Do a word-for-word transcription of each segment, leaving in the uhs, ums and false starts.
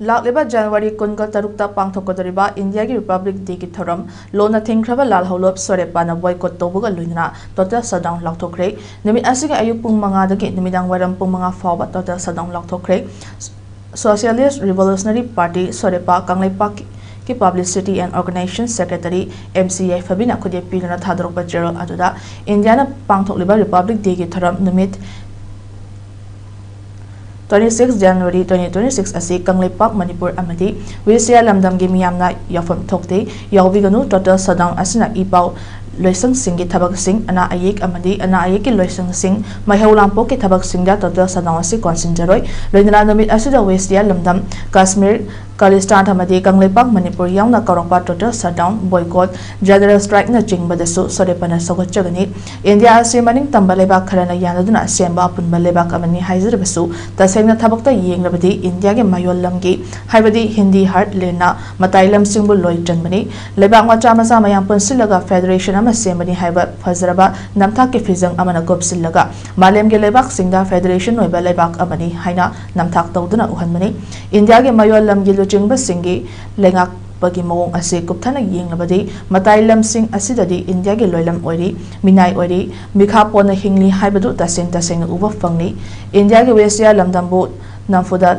ꯂꯥꯛꯂꯤꯕ ꯖꯅꯋꯥꯔꯤ ꯀꯨꯟꯒ ꯇꯔꯨꯛꯇ ꯄꯥꯡꯊꯣꯛꯀꯗꯧꯔꯤꯕ ꯏꯟꯗꯤꯌꯥꯒꯤ ꯔꯤꯄꯕ꯭ꯂꯤꯛ ꯗꯦꯒꯤ ꯊꯧꯔꯝ ꯂꯣꯟꯅ ꯊꯤꯡꯈ꯭ꯔꯕ ꯂꯥꯜꯍꯧꯂꯨꯞ ꯁꯣꯔꯦꯄꯥꯅ ꯕꯣꯏꯀꯣꯠ ꯇꯧꯕꯒ ꯂꯣꯏꯅꯅ ꯇꯣꯇꯦꯜ ꯁꯠꯗꯥꯎꯟ ꯂꯥꯎꯊꯣꯛꯈ꯭ꯔꯦ꯫ ꯅꯨꯃꯤꯠ ꯑꯁꯤꯒꯤ ꯑꯌꯨꯛ ꯄꯨꯡ ꯃꯉꯥꯗꯒꯤ ꯅꯨꯃꯤꯗꯥꯡ ꯋꯥꯏꯔꯝ ꯄꯨꯡ ꯃꯉꯥ ꯐꯥꯎꯕ ꯇꯣꯇꯦꯜ ꯁꯠꯗꯥꯎꯟ ꯂꯥꯎꯊꯣꯛꯈ꯭ꯔꯦ꯫ Socialist Revolutionary Party ꯁꯣꯔꯦꯄꯥ ꯀꯪꯂꯩꯄꯥꯛꯀꯤ Publicity and Organization Secretary, M C ꯌꯥꯏꯐꯕꯤꯅ ꯈꯨꯗꯦꯞ ꯄꯤꯗꯨꯅ ꯊꯥꯗꯣꯔꯛꯄ ꯆꯦꯔꯣꯜ ꯑꯗꯨꯗ ꯏꯟꯗꯤꯌꯥꯅ ꯄꯥꯡꯊꯣꯛꯂꯤꯕ ꯔꯤꯄꯕ꯭ꯂꯤꯛ ꯗꯦꯒꯤ ꯊꯧꯔꯝ ꯅꯨꯃꯤꯠ twenty six January twenty twenty six ꯑꯁꯤ ꯀꯪꯂꯩꯄꯥꯛ, ꯃꯅꯤꯄꯨꯔ ꯑꯃꯗꯤ ꯋꯦꯁꯤꯌꯥ ꯂꯝꯗꯝꯒꯤ ꯃꯤꯌꯥꯝꯅ ꯌꯥꯎꯐꯝ ꯊꯣꯛꯇꯦ, ꯌꯥꯎꯕꯤꯒꯅꯨ꯫ ꯇꯣꯇꯦꯜ ꯁꯠꯗꯥꯎꯟ ꯑꯁꯤꯅ ꯏ ꯄꯥꯎ ꯂꯣꯏꯁꯪꯁꯤꯡꯒꯤ ꯊꯕꯛꯁꯤꯡ, ꯑꯅꯥ ꯑꯌꯦꯛ ꯑꯃꯗꯤ ꯑꯅꯥ ꯑꯌꯦꯛꯀꯤ ꯂꯣꯏꯁꯪꯁꯤꯡ, ꯃꯩꯍꯧ ꯂꯥꯡꯄꯣꯛꯀꯤ ꯊꯕꯛꯁꯤꯡꯗ ꯇꯣꯇꯦꯜ ꯁꯠꯗꯥꯎꯟ ꯑꯁꯤ ꯀꯣꯟꯁꯤꯟꯖꯔꯣꯏ꯫ ꯂꯣꯏꯅꯅ ꯅꯨꯃꯤꯠ ꯑꯁꯤꯗ ꯋꯦꯁꯤꯌꯥ ꯂꯝꯗꯝ, ꯀꯥꯁꯃꯤꯔ, ꯈꯥꯂꯤꯁꯇꯥꯟ ꯑꯃꯗꯤ ꯀꯪꯂꯩꯄꯥꯛ, ꯃꯅꯤꯄꯨꯔ ꯌꯥꯎꯅ ꯀꯧꯔꯛꯄ total shutdown, boycott, general ꯁ꯭ꯇ꯭ꯔꯥꯏꯛꯅꯆꯤꯡꯕꯗꯁꯨ ꯁꯣꯔꯦꯄꯥꯅ ꯁꯧꯒꯠꯆꯒꯅꯤ꯫ India ꯑꯁꯤ ꯃꯅꯤꯡ ꯇꯝꯕ ꯂꯩꯕꯥꯛ ꯈꯔꯅ ꯌꯥꯅꯗꯨꯅ ꯁꯦꯝꯕ ꯑꯄꯨꯟꯕ ꯂꯩꯕꯥꯛ ꯑꯃꯅꯤ ꯍꯥꯏꯖꯔꯕꯁꯨ, ꯇꯁꯦꯡꯅ ꯊꯕꯛꯇ ꯌꯦꯡꯂꯕꯗꯤ ꯏꯟꯗꯤꯌꯥꯒꯤ ꯃꯌꯣꯜ ꯂꯝꯒꯤ, ꯍꯥꯏꯕꯗꯤ ꯍꯤꯟꯗꯤ ꯍꯥꯔꯠꯂꯦꯟꯅ ꯃꯇꯥꯏ ꯂꯝꯁꯤꯡꯕꯨ ꯂꯣꯏ ꯆꯟꯕꯅꯤ꯫ ꯂꯩꯕꯥꯛ ꯃꯆꯥ ꯃꯆꯥ ꯃꯌꯥꯝ ꯄꯨꯟꯁꯤꯜꯂꯒ ꯐꯦꯗꯔꯦꯁꯟ ꯑꯃ ꯁꯦꯝꯕꯅꯤ ꯍꯥꯏꯕ ꯐꯖꯔꯕ ꯅꯝꯊꯥꯛꯀꯤ ꯐꯤꯖꯪ ꯑꯃꯅ ꯀꯨꯞꯁꯤꯜꯂꯒ ꯃꯥꯂꯦꯝꯒꯤ ꯂꯩꯕꯥꯛꯁꯤꯡꯗ ꯐꯦꯗꯔꯦꯁꯟ ꯑꯣꯏꯕ ꯂꯩꯕꯥꯛ ꯑꯃꯅꯤ ꯍꯥꯏꯅ ꯅꯝꯊꯥꯛ ꯇꯧꯗꯨꯅ ꯎꯍꯟꯕꯅꯤ꯫ ꯏꯟꯗꯤꯌꯥꯒꯤ ꯃꯌꯣꯜ ꯂꯝꯒꯤ ꯂꯨꯆꯤꯡꯕꯁꯤꯡꯒꯤ ꯂꯩꯉꯥꯛꯄꯒꯤ ꯃꯑꯣꯡ ꯑꯁꯤ ꯀꯨꯞꯊꯅ ꯌꯦꯡꯂꯕꯗꯤ, ꯃꯇꯥꯏ ꯂꯝꯁꯤꯡ ꯑꯁꯤꯗꯗꯤ ꯏꯟꯗꯤꯌꯥꯒꯤ ꯂꯣꯏꯂꯝ ꯑꯣꯏꯔꯤ, ꯃꯤꯅꯥꯏ ꯑꯣꯏꯔꯤ, ꯃꯤꯈꯥ ꯄꯣꯟꯅ ꯍꯤꯡꯂꯤ ꯍꯥꯏꯕꯗꯨ ꯇꯁꯦꯡ ꯇꯁꯦꯡꯅ ꯎꯕ ꯐꯪꯂꯤ꯫ ꯏꯟꯗꯤꯌꯥꯒꯤ ꯋꯦꯁꯤꯌꯥ ꯂꯝꯗꯝꯕꯨ ꯅꯝꯐꯨꯗ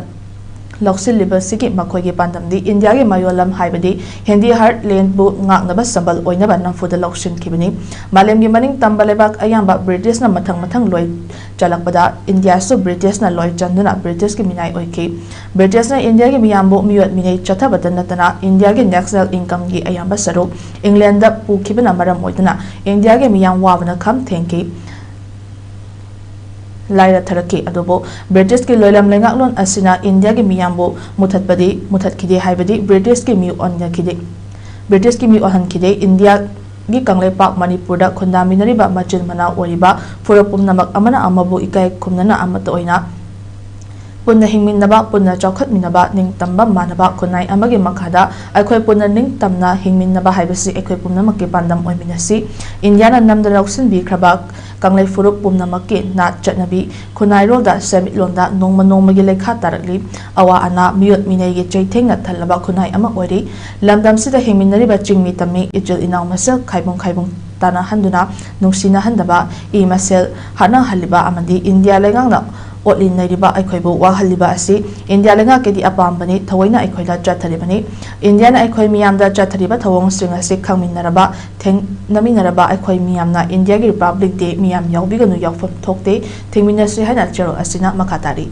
ꯂꯧꯁꯤꯜꯂꯤꯕꯁꯤꯒꯤ ꯃꯈꯣꯏꯒꯤ ꯄꯥꯟꯗꯝꯗꯤ ꯏꯟꯗꯤꯌꯥꯒꯤ ꯃꯌꯣꯜ ꯂꯝ, ꯍꯥꯏꯕꯗꯤ ꯍꯤꯟꯗꯤ ꯍꯥꯔꯠꯂꯦꯟꯕꯨ ꯉꯥꯛꯅꯕ ꯁꯝꯕꯜ ꯑꯣꯏꯅꯕ ꯅꯝꯐꯨꯗ ꯂꯧꯁꯤꯟꯈꯤꯕꯅꯤ꯫ ꯃꯥꯂꯦꯝꯒꯤ ꯃꯅꯤꯡ ꯇꯝꯕ ꯂꯩꯕꯥꯛ ꯑꯌꯥꯝꯕ ꯕ꯭ꯔꯤꯇꯤꯁꯅ ꯃꯊꯪ ꯃꯊꯪ ꯂꯣꯏ ꯆꯜꯂꯛꯄꯗ ꯏꯟꯗꯤꯌꯥꯁꯨ ꯕ꯭ꯔꯤꯇꯤꯁꯅ ꯂꯣꯏ ꯆꯟꯗꯨꯅ ꯕ꯭ꯔꯤꯇꯤꯁꯀꯤ ꯃꯤꯅꯥꯏ ꯑꯣꯏꯈꯤ꯫ ꯕ꯭ꯔꯤꯇꯤꯁꯅ ꯏꯟꯗꯤꯌꯥꯒꯤ ꯃꯤꯌꯥꯝꯕꯨ ꯃꯤꯑꯣꯠ ꯃꯤꯅꯩ ꯆꯠꯊꯕꯇ ꯅꯠꯇꯅ ꯏꯟꯗꯤꯌꯥꯒꯤ ꯅꯦꯁꯅꯦꯜ ꯏꯟꯀꯝꯒꯤ ꯑꯌꯥꯝꯕ ꯁꯔꯨꯛ ꯏꯪꯂꯦꯟꯗ ꯄꯨꯈꯤꯕꯅ ꯃꯔꯝ ꯑꯣꯏꯗꯨꯅ ꯏꯟꯗꯤꯌꯥꯒꯤ ꯃꯤꯌꯥꯝ ꯋꯥꯕꯅ ꯈꯝ ꯊꯦꯡꯈꯤ꯫ ꯂꯥꯏꯔ ꯊꯔꯛꯈꯤ꯫ ꯑꯗꯨꯕꯨ ꯕ꯭ꯔꯤꯇꯤꯁꯀꯤ ꯂꯣꯏꯂꯝ ꯂꯩꯉꯥꯛꯂꯣꯟ ꯑꯁꯤꯅ ꯏꯟꯗꯤꯌꯥꯒꯤ ꯃꯤꯌꯥꯝꯕꯨ ꯃꯨꯊꯠꯄꯗꯤ ꯃꯨꯊꯠꯈꯤꯗꯦ, ꯍꯥꯏꯕꯗꯤ ꯕ꯭ꯔꯤꯇꯤꯁꯀꯤ ꯃꯤ ꯑꯣꯟꯈꯤꯗꯦ, ꯕ꯭ꯔꯤꯇꯤꯁꯀꯤ ꯃꯤ ꯑꯣꯟꯍꯟꯈꯤꯗꯦ꯫ ꯏꯟꯗꯤꯌꯥꯒꯤ ꯀꯪꯂꯩꯄꯥꯛ ꯃꯅꯤꯄꯨꯔꯗ ꯈꯨꯟꯗꯥꯃꯤꯟꯅꯔꯤꯕ ꯃꯆꯤꯟ ꯃꯅꯥꯎ ꯑꯣꯏꯔꯤꯕ ꯐꯨꯔꯨꯞ ꯄꯨꯝꯅꯃꯛ ꯑꯃꯅ ꯑꯃꯕꯨ ꯏꯀꯥꯏ ꯈꯨꯝꯅꯅ ꯑꯃꯠꯇ ꯑꯣꯏꯅ ꯄꯨꯟꯅ ꯍꯤꯡꯃꯤꯟꯅꯕ, ꯄꯨꯟꯅ ꯆꯥꯎꯈꯠꯃꯤꯟꯅꯕ, ꯅꯤꯡꯇꯝꯕ ꯃꯥꯟꯅꯕ ꯈꯨꯟꯅꯥꯏ ꯑꯃꯒꯤ ꯃꯈꯥꯗ ꯑꯩꯈꯣꯏ ꯄꯨꯟꯅ ꯅꯤꯡꯇꯝꯅ ꯍꯤꯡꯃꯤꯟꯅꯕ ꯍꯥꯏꯕꯁꯤ ꯑꯩꯈꯣꯏ ꯄꯨꯝꯅꯃꯛꯀꯤ ꯄꯥꯟꯗꯝ ꯑꯣꯏꯃꯤꯟꯅꯁꯤ꯫ ꯏꯟꯗꯤꯌꯥꯅ ꯅꯝꯗꯅ ꯂꯧꯁꯤꯟꯕꯤꯈ꯭ꯔꯕ ꯀꯪꯂꯩ ꯐꯨꯔꯨꯞ ꯄꯨꯝꯅꯃꯛꯀꯤ ꯅꯥꯠ ꯆꯠꯅꯕꯤ, ꯈꯨꯟꯅꯥꯏꯔꯣꯜꯗ, ꯁꯦꯟꯃꯤꯠꯂꯣꯟꯗ ꯅꯣꯡꯃ ꯅꯣꯡꯃꯒꯤ ꯂꯩꯈꯥ ꯇꯥꯔꯛꯂꯤ꯫ ꯑꯋꯥ ꯑꯅꯥ, ꯃꯤꯑꯣꯠ ꯃꯤꯅꯩꯒꯤ ꯆꯩꯊꯦꯡꯅ ꯊꯜꯂꯕ ꯈꯨꯟꯅꯥꯏ ꯑꯃ ꯑꯣꯏꯔꯤ꯫ ꯂꯝꯗꯝꯁꯤꯗ ꯍꯤꯡꯃꯤꯟꯅꯔꯤꯕ ꯆꯤꯡꯃꯤ ꯇꯝꯃꯤ ꯏꯆꯤꯜ ꯏꯅꯥꯎ ꯃꯁꯦꯜ ꯈꯥꯏꯕꯨꯡ ꯈꯥꯏꯕꯨꯡ ꯇꯥꯅꯍꯟꯗꯨꯅ ꯅꯨꯡꯁꯤꯅꯍꯟꯗꯕ, ꯏ ꯃꯁꯦꯜ ꯍꯥꯠꯅꯍꯜꯂꯤꯕ ꯑꯃꯗꯤ ꯏꯟꯗꯤꯌꯥ ꯂꯩꯉꯥꯛꯅ ꯑꯣꯠꯂꯤ ꯅꯩꯔꯤꯕ ꯑꯩꯈꯣꯏꯕꯨ ꯋꯥꯍꯜꯂꯤꯕ ꯑꯁꯤ ꯏꯟꯗꯤꯌꯥ ꯂꯩꯉꯥꯛꯀꯤꯗꯤ ꯑꯄꯥꯝꯕꯅꯤ, ꯊꯑꯣꯏꯅ ꯑꯩꯈꯣꯏꯗ ꯆꯠꯊꯔꯤꯕꯅꯤ꯫ ꯏꯟꯗꯤꯌꯥꯅ ꯑꯩꯈꯣꯏ ꯃꯤꯌꯥꯝꯗ ꯆꯠꯊꯔꯤꯕ ꯊꯧꯑꯣꯡꯁꯤꯡ ꯑꯁꯤ ꯈꯪꯃꯤꯟꯅꯔꯕ, ꯊꯦꯡꯅꯃꯤꯟꯅꯔꯕ ꯑꯩꯈꯣꯏ ꯃꯤꯌꯥꯝꯅ ꯏꯟꯗꯤꯌꯥꯒꯤ ꯔꯤꯄꯕ꯭ꯂꯤꯛ ꯗꯦ ꯃꯤꯌꯥꯝ ꯌꯥꯎꯕꯤꯒꯅꯨ, ꯌꯥꯎꯐꯝ ꯊꯣꯛꯇꯦ, ꯊꯤꯡꯃꯤꯟꯅꯁꯤ ꯍꯥꯏꯅ ꯆꯦꯔꯣꯜ ꯑꯁꯤꯅ ꯃꯈꯥ ꯇꯥꯔꯤ꯫